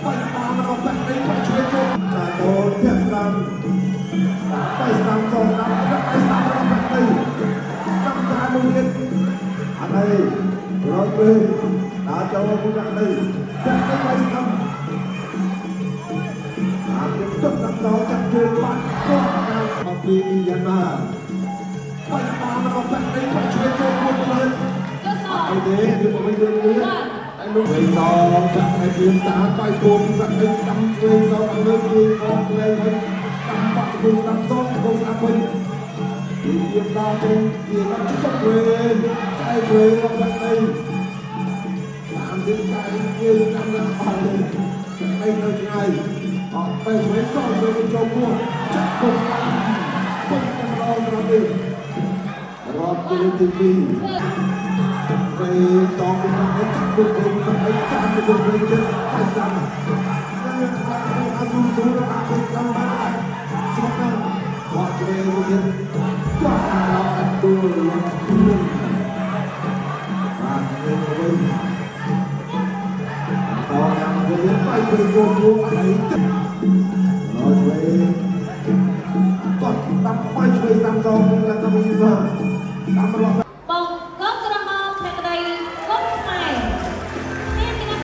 បាយស្ដាំរបស់បាក់នេះបាក់ឆ្វេងចូលចាចូលធាក់ស្ដាំបាយស្ដាំចូលស្ដាំបាយស្ដាំរបស់បាក់នេះស្ដាំចាមួយទៀតអត់អីរត់វិញដើរចូលមួយបាក់នេះបាក់នេះបាយស្ដាំតាមទៀតចុះស្ដាំតចាប់ជើងបាត់គាត់មកពីយ៉ាងណាបាយស្ដាំរបស់បាក់នេះបាក់ឆ្វេងចូលមួយទៀត អត់ទេវាមិនលឿនលឿនតែលោកវេសងចាក់ឲ្យព្រៀមតាបាយគោពីបាក់នេះស្ដាំឆ្វេងសងខាងលើគេកងលេងវិញស្ដាំបាក់ជង្គង់ស្ដាំសងជង្គង់ស្ដាំវិញពីព្រៀមដល់ចេញពីដល់ជង្គង់ឆ្វេងចៃឆ្វេងរបស់បាក់នេះតាមទៀតចៃគេតាមដល់អស់នេះតែនៅឆ្ងាយអត់ទៅឆ្វេងសងឆ្វេងចូលពោះចាក់គោស្ដាំពុកតែម្ដងត្រង់នេះរត់ទីទី2 ពេលតងពីខាងចាក់ពុកវិញមិនចាំពុកវិញទៀតហើយស្ដាំតែខ្លាចអាស៊ូស៊ូដល់ពុកតាមបានស្រុកណាគាត់ជ្រេមួយទៀតគាត់ដល់អត់ទូលបាទនេះវិញតតាមវិញបាយវិញគោគោអត់អីទឹកដល់ជ្រេគាត់តាមបាយជ្រេតាមសងឡើងតាមវិញបាទតាមរបស់